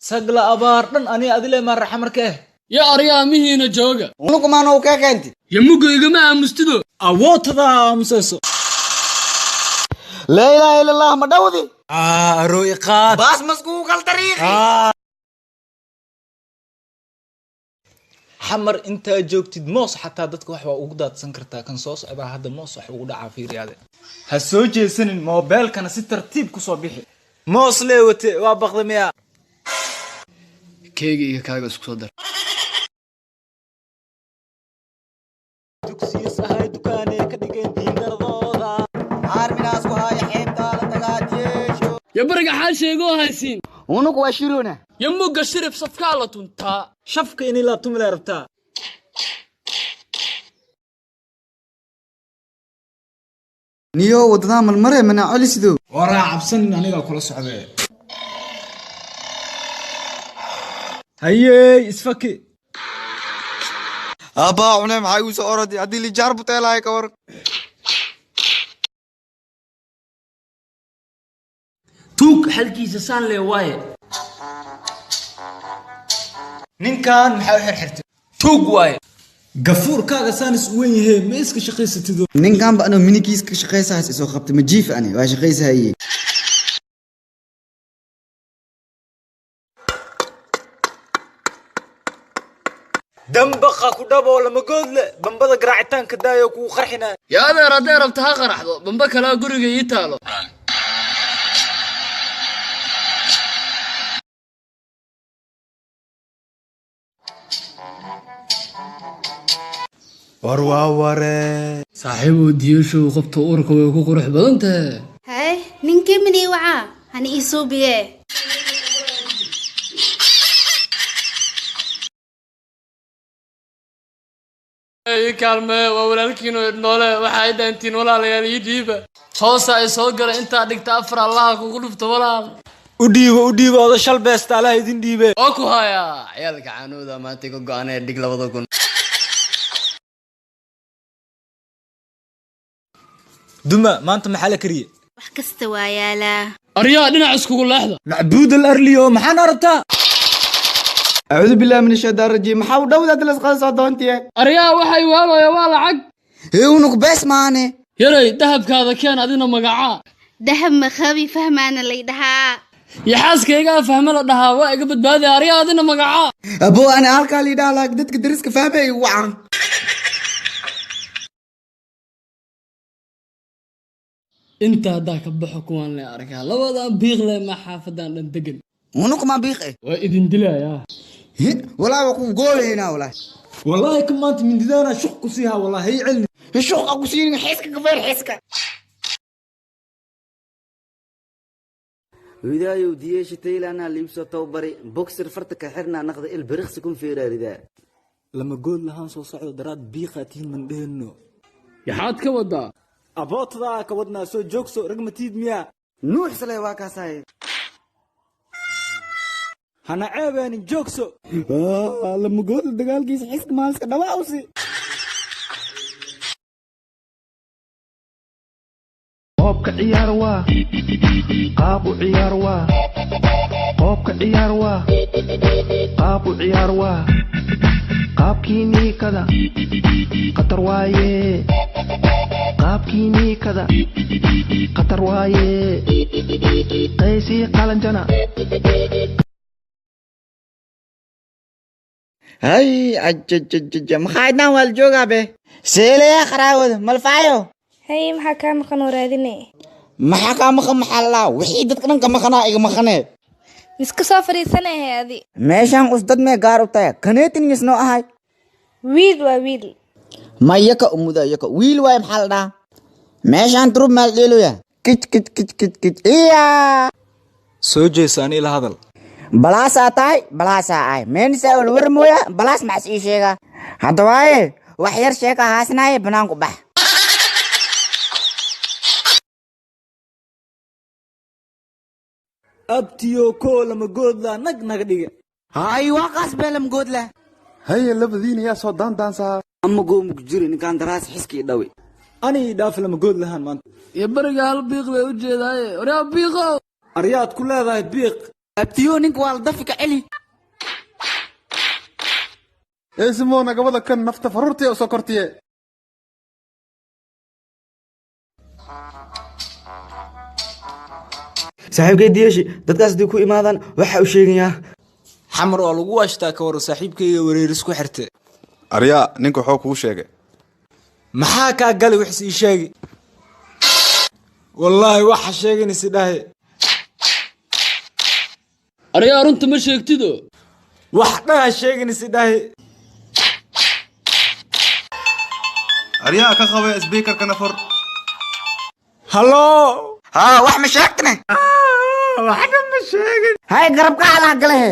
Sagla abaar dhan ani adile maa raxa markee. Ya aryaa mihiina jooga. Unukumaana uu kaa keenti. Ya mugga igama aamustido. Awootada aamusayso. Laa ilaaha illa allah, ma dhawdi. Arooy qaad. Baas maskugu kal dariiqi. Xamar intaa joogtid moos xataa dadka wax waa ugu daadsan kartaa. Kan soo socdaa hadda moos wax ugu dhacaa, fiiriyaade. Ha soo jeesanin, moobeelkana si tartiib kusoo bixi. Moos lee wate waa baqda miyaa? Keega iyo kaaga isku soo dar. Dugsiyas ahay dukaanee ka dhigeen diindaradooda. Aarminaas ku haaya xeebtaa la tagaa jeesho. Ya bariga xaal sheegoo haysiin. Unuku waa shirona. Ya mugga shirib safkaa la tuntaa. Shafka inay laabtumilaa rabtaa. Niyo wadadaa malmare mana celisido. Waraa cabsanin, anigaa kula socdee. Hayey isfaki. Abbaa cune, maxaa igu soo orodi haddii lijaar buteelahay ka war? Tuug xalkiisa saan lee waaye. Ninkan maxaa u xirxirtay? Tuug waaye. Gafuurkaaga saanis u wen yahay, ma iska shaqaysatido? Ninkan ba anoo minikiis ka shaqaysahays isoo qabtay, ma jiif ani waa shaqaysahaye. Dambaqa ku dhaboo lama goodle bambada garaacitaanka daayo kugu qarxinaa. Ya adeer, hadday rabta ha qaraxdo, bamba kalaa guriga ii taalo. War waa waree. Saaxiibow, diyashow qofta uurka way ku qurux badan tahay. Hay ninkii minii wacaa hani ii suubiye. Ii kaalmee, waa walaalkiin oo idnoole, waxa ay dhaantiin walaalayaal ii dhiiba. Hoosa ay soo gala intaa dhigta afar allaha kugu dhufto walaal. U dhiibo, u dhiibo odo shal beesta allaha idin dhiibe. Oo ku hayaa ciyaalka caanooda maanta ka go-anee dhig 2000. Duma, maanta maxaa la kariyey? Wax kasta waa yaalaa. Aryaa dhinac iskugu leexda. Macbuud al arliyo, maxaan arabtaa? Acuudu billahi min ashaytaan rajiim, maxaa u dhawda hadda lasqada soo doontiye? Aryaa waxay waalaya waa lacag. Hee, unuk bees maane. Yaray, dahabkaada keen adina magacaa. Dahab maqabi, fahmaana lay dhahaa. Iyo xaaskaygaa fahme la dhahaa, waa iga badbaadi. Aryaa adina magacaa. Abo, ani halkaa liidhaha laak dadka dariska fahmay wacan. Inta haddaa ka baxo kuwaan le arkaa labadan biiq le ma xaafadan dhan degan. Unuk ma biiq eh. Waa idin dilayaa. Walaa waa ku gooyaynaa walaa. Wallaahi ka maanta mindidaana shuq ku siihaa, wallaahi hay celni. Shuq aku siinin, xiska kafeer xiska. Widaayow, diyeesha taylanaa liibsoo tababari boxer farta ka xirnaa naqda il biriqsi kun feeraaridaa. Lama good lahaan soo socdo daraad biiqaa tihiin mandheheno. Yaxaad ka wadaa? Abootadaa ka wadnaa, soo joogso, ragmatiid miyaa? Nuux sale waa kaasahay. Hana ceebeenin, joogso. Lamagoodla dagaalkiisa xiska maaliska dhawaawsi. Qoobka ciyaar waa qaab u ciyaar waa qoobka ciyaar waa qaab u ciyaar waa qaabkii niikada khatar waaye, qaabkii niikada khatar waaye, qaysii qalanjana. Hay ajajajaja, maxaa idnaan waa la joogaa be seeleyaa qaraawada malfaayo. Hay, maxaa kaa maqan oo raadine? Maxaa kaa maqan? Maxaa lalaa wixii dadka dhan ka maqanaa iga maqanee. Miska soo fadhiisanahay adi. Meeshaan us dad mee gaar u tahay kaneetin misnoo ahay. Wiil waa wiil. Ma yaka umuda yaka wiil waay, maxaa la dhahaa meeshaan turub maal dheeloya kij kij kij kij kij iya. Soo jeesa, ani ila hadal. Balaasaa tahay, balaasaa ahay meenisa wal war mooya, balaas maxas ii sheegaa hadda waaye, wax yar sheeka haasnaaye, banaanku bax. Abtiyo koo lama goodlaa nag naga dhiga. Hay, waa kaas bee lamgoodla. Haye, labadiina yaa soo daandaansaa? Ama goomu ku jiri ninkaan daraas xiskii dhawi. Ani ii dhaaf lama good lahaan maanta. Iyo beriga hal biiq bay u jeedaaye, waryaa biiqow. Aryaad ku leedahay biiq. Abtiyo, ninka waa la dafi, ka celi. Eesimo nagabada kan nafta faruurtiya usoo kortiye. Saaxiibkay Diyeshi, dadkaas haddii ku imaadaan waxa u sheegayaa. Xamar oo lagu waashtaa ka waran, saaxiibkayga wareeris ku xirte. Aryaa, ninka wuxuu kuu sheegay. Maxaa kaa galay? Wax ii sheegi. Wallaahi waxa sheeganaysa dhahe. Aryaa, runta ma sheegtido. Wax dhaha sheeganaysa dhahe. Aryaa, ka qabe sbiikarkana fur. Hallo. Haa, wax ma sheegtane? Waxna ma sheegin. Hay, garabka alaha galehe.